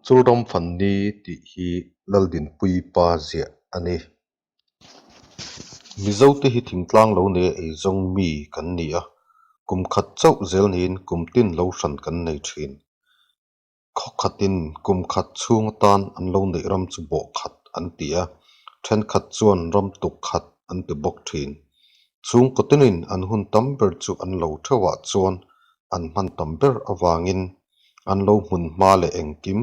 Chulram Fanni tih hi Laldinpuii pa ziah a ni. Mizote hi thingtlang lo nei a eizawng mi kan ni a, kum khat chauh zel niin kum tin lo hran kan nei thin. Khaw khatin kum khat chhung atan an lo neih ram chu bawh khat an ti a, thenkhat chuan ram tuk khat an ti bawk thin. Chhungkaw tinin an hun tam ber chu an lo theuhah chuan an hman tam ber avangin an lo hmun hma leh engkim,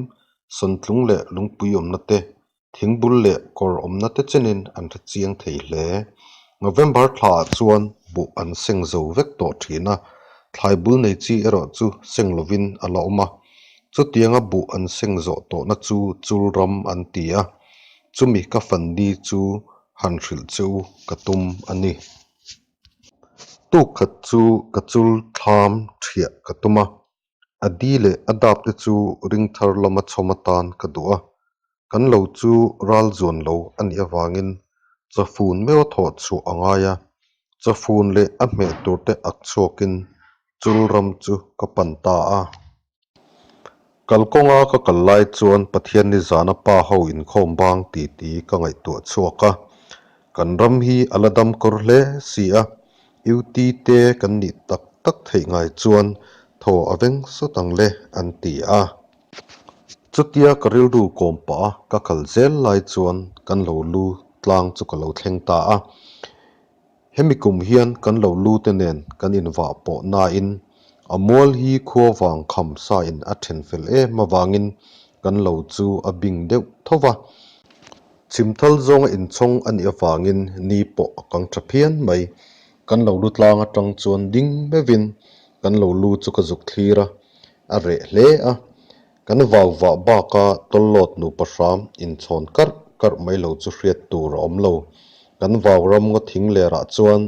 sawntlung leh lungpui awmna te, thingbul leh kawr awmna te chenin an hre chiang thei hle. November thlaah chuan buh an seng zo vek tawh thin a, thlai bul nei chi erawh chu seng lovin a la awm a. Chutianga buh an seng zawh tawhna chu chul ram an ti a, chumi ka fanni chu han hrilh che u ka tum a ni. Tuk khat chu ka chul thlam thiah ka tum a, a di leh a dap te chu ring thar lama chhawm atan ka duh a, kan lo chu ral zuan lo a nih avangin chawfun meuh a thawh chhuah a ngai a, chawfun leh a hmeh tur te ak chhuakin chul ram chu ka pan ta a. Kalkawnga ka kal lai chuan Pathian ni zana pa ho inkhawm bang ti ti ka ngaihtuah chhuak a, kan ram hi a la dam kawr hle si a, UT te kan nih tak tak theih ngai chuan thaw a veng sawt ang le an ti a. Chutia ka rilru kawm pah a ka kal zel lai chuan kan lo lu tlang chu ka lo thleng ta a. Hemi kum hian kan lo lu te nen kan invah pawh nain a mual hi khua vang kham sa in a then fel em avangin kan lo chu a bing deuh tho va. Chhimthal zawnga inchhawng a nih avangin ni pawh a kang tha phian mai. Kan lo lu tlang atang chuan ding meuhin kan lo lu chu ka zuk thlir a, a reh hle a. Kan vau vah baka tawllawt nupa hram inchhawn karh karh mai lo chu hriat tur a awm lo. Kan vau ram ngaw thing lerah chuan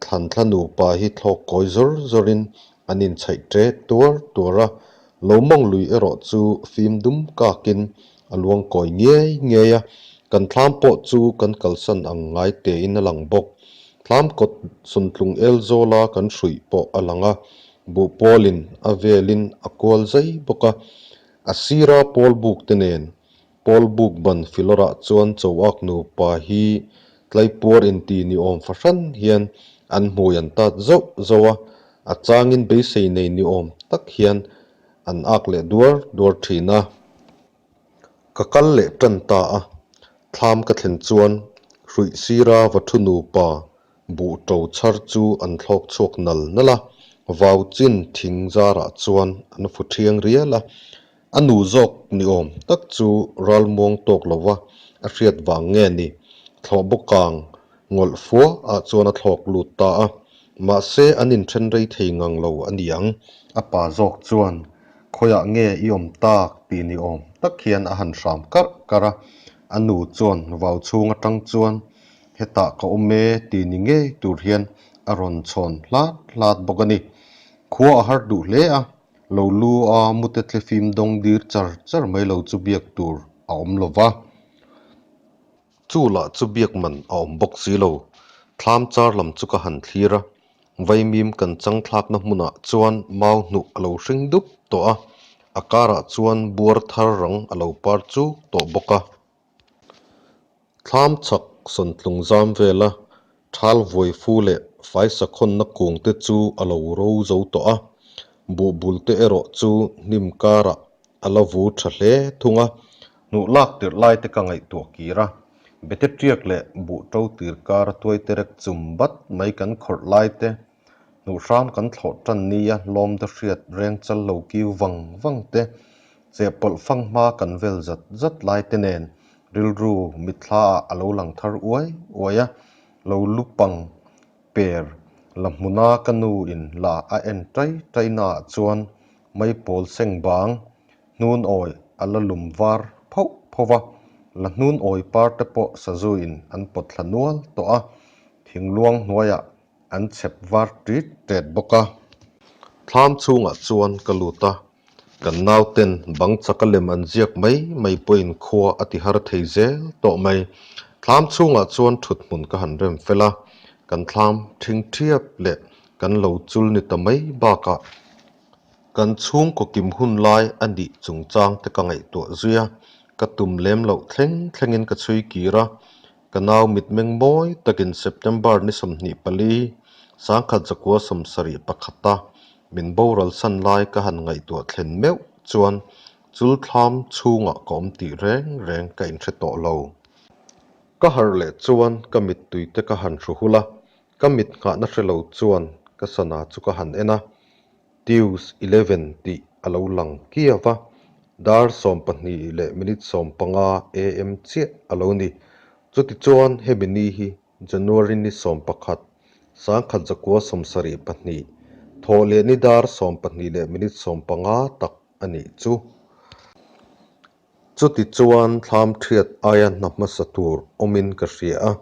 thlan thla nupa hi thlawk kawi zawr zawrin an inchhaih ṭe tuar tuar a, lo mawng lui erawh chu fim dum kakin a luang kawi ngiai ngiai a, kan thlam pawh chu kan kalsan ang ngai tein a lang bawk. Thlam kawt sawntlung el zawla kan hruih pawh a lang a, Buh pawlin a velin a kual zai bawk a, a sira pawl buk te nen pawl buk ban filawrah chuan Choak nupa hi tlaipuar inti ni awm fahran hian an hmui an tat zauh zauh a, a changin beisei nei ni awm tak hian an ak leh duar duar thin a. Ka kal leh tan ta a, thlam ka thlen chuan hruih sira va thu nupa Buh ṭo chhar chu an thlawk chhuak nal nal a, vau chin thing zarah chuan an fu ṭhiang rial a. A nu zawk ni awm tak chu ral muang tawk lo va, a hriat vang nge ni? Thlawh bawkang ngawlh fua ah chuan a thlawk lut ta a. Mahse an inṭhen rei thei ngang lo a ni ang. A pa zawk chuan, Khawiah nge i awm tak? tih ni awm tak hian a han hram karh karh a. A nu chuan vau chhung aṭang chuan, Hetah ka awm e ti ni ngei tur hian a rawn chhawn hlat hlat bawk a ni. Khua a har duh hle a, lo lu a mute thlifim dawng dir char char mai lo chu biak tur a awm lo va. Chu lah chu biak man a awm bawk si lo. Thlam char lam chu ka han thlir a, vaimim kan chang thlakna hmunah chuan mau hnuh a lo hring dup tawh a, a karah chuan buar thar rang a lo par chuk tawh bawk a. Thlam chhak sawntlung zam vela thal vuai fu leh faisakhawnna kung te chu a lo ro zo tawh a, buhbul te erawh chu hnim karah a la vu tha hle thung a. Hnuh lak tirh lai te ka ngaihtuah kir a, bete tiak leh buh to tir kara tuai terek chum bat mai kan khawrh lai te, Hnuh hram kan thlawh tan nia lawm te hriat reng chal lo kiu vang vang te, chehpawlh fang hma kan vel zat zat lai te nen rilru mitthla ah a lo lang thar uai uai a, lo lu pang per la hmuna ka nu in la a en tai tai na ah chuan maipawl seng bang hnun awi a la lum var phauh phauh va, la hnun awi par te pawh sazu in an pawt thla nual tawh a, thingluang hnuaiah An chhep var tit tet bawk a. Thlam chhungah chuan ka lut a, kan nauten bang chaka lem an ziak mai mai pawhin khua a ti har thei zel tawh mai. Thlam chhungah chuan thut hmun ka han rem fel a, kan thlam thing thiap leh kan lo chul ni ta mai bakah. Kan chhungkaw kim hun lai a nih chungchang te ka ngaihtuah zui a, ka tum lem loh thleng thlengin ka chhui kir a. Ka nau mitmeng mawi takin September ni 24, 1971 a min boral san lai ka han ngaihtuah thlen meuh chuan chul thlam chhungah ka awm tih reng reng ka inhre tawh lo. Ka harh leh chuan ka mittui te ka han hru hul a, ka mit nghahna hre lo chuan ka sana chu ka han en a, Tues 11 tih a lo lang kiau va, dar 12 leh minute 15 am chiah a lo ni. Chutichuan hemi ni hi January ni 11, 1972, thawh leh ni dar 12 leh minute 15 tak a nih chu. Chutichuan thlam thiat aia hna hmasa tur awmin ka hria a,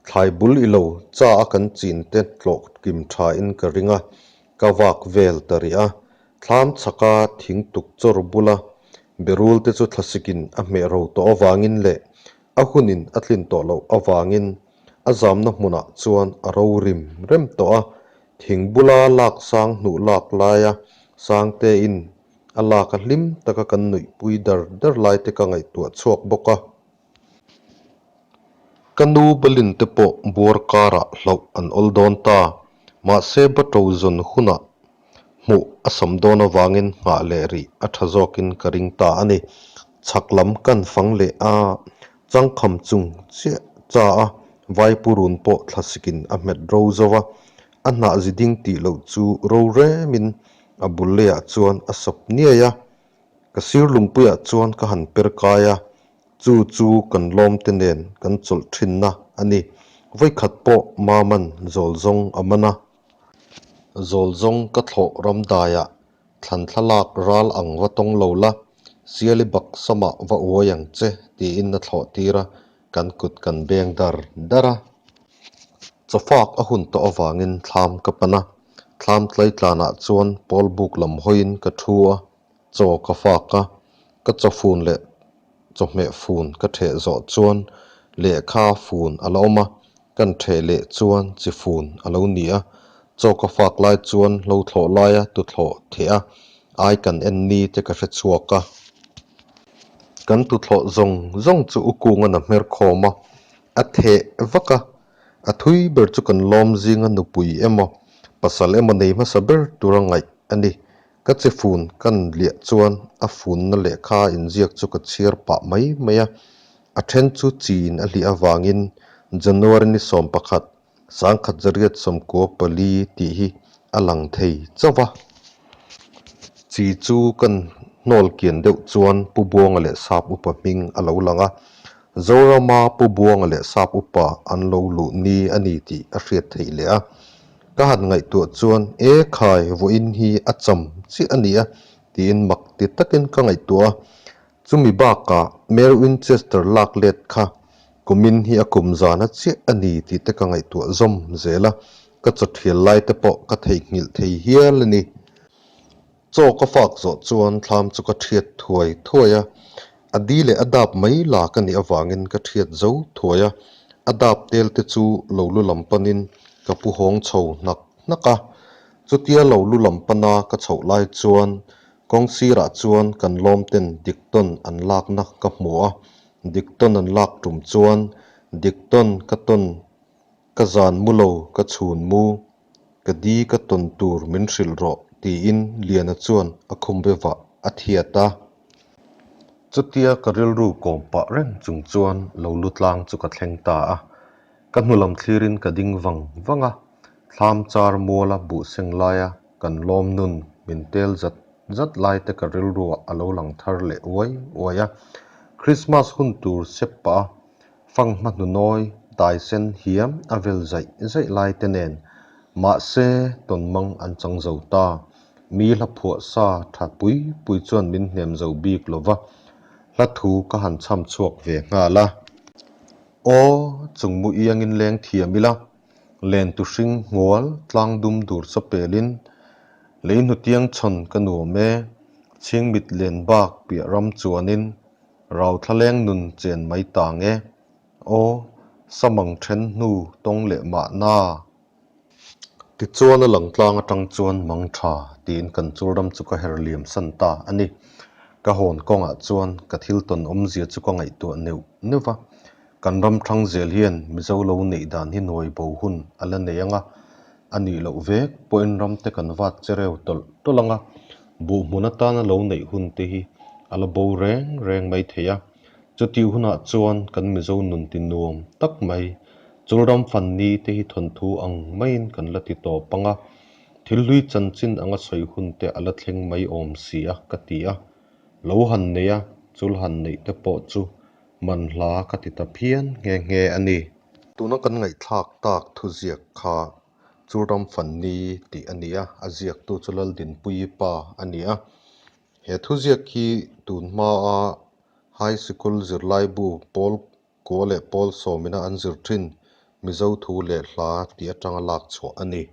thlai bul i lo cha a kan chin te tlawh kim tha in ka ring a, ka vak vel ta rih a. Thlam chhaka thing tuk chawr bula berul te chu thlasikin a hmeh ro tawh avangin leh a hunin a tlin tawh loh avangin a zamna hmunah chuan a ro rim rem tawh a, thing bula lak sang hnuh lak laia sangtein A lak a hlim taka kan nuihpui dar dar lai te ka ngaihtuah chhuak bawk a. Ka nu Balin te pawh buar karah hlauh an awl dawn ta. Mahse Bato zawn hunah hmuh a sam dawn avangin nghah leh rih a tha zawkin ka ring ta a ni. Chhak lam kan fang leh a, changkham chung chiah cha a Vaipurun pawh thlasikin a hmet ro zo a, a hnah ziding tih loh chu ro remin A bul leiah chuan a sawp niai a, ka sir lungpuiah chuan ka han per kai a, chu chu kan lawmte nen kan chawlh thinna a ni. Vawikhat pawh Maman zawl zawng a man a. Zawl zawng ka thlawh ram daiah thlan thlalak ral ang va tawng lo la, Siali bak samah va uai ang che tiin a thlawh tir a, kan kut kan beng dar dar a. Chawfak a hun tawh avangin thlam ka pan a, Thlam tlaitlanah chuan pawl buk lam hawiin ka thu a, chaw ka fak a, ka chaw fun leh chawhmeh fun ka theh zawh chuan lehkha fun a la awm a, kan theh leh chuan chi fun a lo ni a, chaw ka fak lai chuan hlo thlawh laia tuthlawh theh a, ai kan en ni te ka hre chhuak a. Kan tuthlawh zawng zawng chu u kunga na hmer khawm a, a theh vak a, A thui ber chu kan lawm zinga nupui emaw, pasal emaw nei hmasa ber tura ngaih a ni. Ka che fun kan liah chuan a funna lehkha inziak chu ka chhiar pah mai mai a. A then chu chiin a hlih avangin January ni 11, 1994 tih hi a lang thei chauh va. Chi chu kan hnawl kian deuh chuan Pu Buanga leh Sap Upa hming a lo lang a. Zorama Pu Buanga leh Sap Upa an lo luh ni a ni tih a hriat theih leh a. Ka han ngaihtuah chuan, E khai, vawiin hi a cham chiah a ni a, tiin mak ti takin ka ngaihtuah a. Chumi bakah Mary Winchester lak let kha kumin hi a kum zana chiah a ni tih te ka ngaihtuah zawm zel a, ka chawthial lai te pawh ka theihnghilh thei hial a ni. Chaw ka fak zawh chuan thlam chu ka thiat thuai thuai a, a di leh a dap mai la ka nih avangin ka thiat zo thuai a, a dap tel te chu lo lu lam panin ka pu hawng chho hnak hnak a. Chutia lo lu lam pana ka chhoh lai chuan Kawng sirah chuan kan lawmten Diktawn an lakna ka hmu a, Diktawn an lak tum chuan Diktawn ka tawn ka zan mu lo ka chhun mu, ka di ka tawn tur min hrilh rawh tiin Liana chuan a khum be vah a thiat a. Chutia ka rilru kawm pah reng chung chuan lo lu tlang chu ka thleng ta a, ka hnulam thlirin ka ding vang vang a, thlam char muala buh seng laia Kan lawm nun min tel zat zat lai te ka rilruah a lo lang thar leh uai uai a. Christmas hun tur sep pah a, fanghma hnunawi dai sen hiam a vel zaih zaih lai te nen. Mahse, tawnmang an chang zo ta. Mi hla phuah sa tha pui pui chuan min hnem zo bik lo va, hla thu ka han chham chhuak ve nghal a. Aw, chung mu iangin leng thiam ila. Lentu hring hmual tlang dum dur chaw pelin lei hnutiang chhawn ka nuam e, chhingmit len bak piah ram chuanin rau thlaleng nun chen mai tang e, aw, samang then hnu tawng leh mahna. Tichuan a lang tlang atang chuan mang tha tiin kan chul ram chu ka her liam san ta a ni. Ka hawn kawngah chuan ka thil tawn awmzia chu ka ngaihtuah neuh neuh va. Kan ram thang zel hian Mizo lo neih dan hi nuai bo hun a la nei ang a, a nih loh vek pawhin ram te kan vat che reu tawlh tawlh ang a, buh hmun atana lo neih hun te hi a la bo reng reng mai thei a. Chutih hunah chuan kan Mizo nun ti nuam tak mai, chulram fanni te hi thawnthu ang maiin kan la ti tawp ang a, thil hlui chanchin anga sawi hun te a la thleng mai awm si a ka ti a. Lo han nei a, chul han neih te pawh chu manhla ka ti ta phian nghe nghe a ni. Tuna kan ngaihthlak tak thuziak kha Chulram Fanni tih a ni a, a ziaktu chu Laldinpuii pa a ni a. He thuziak hi tun hmaa High Sikul zirlaibu pawl kua leh pawl sawmina an zir thin Mizo thu leh hla tih atanga lak chhuah a ni.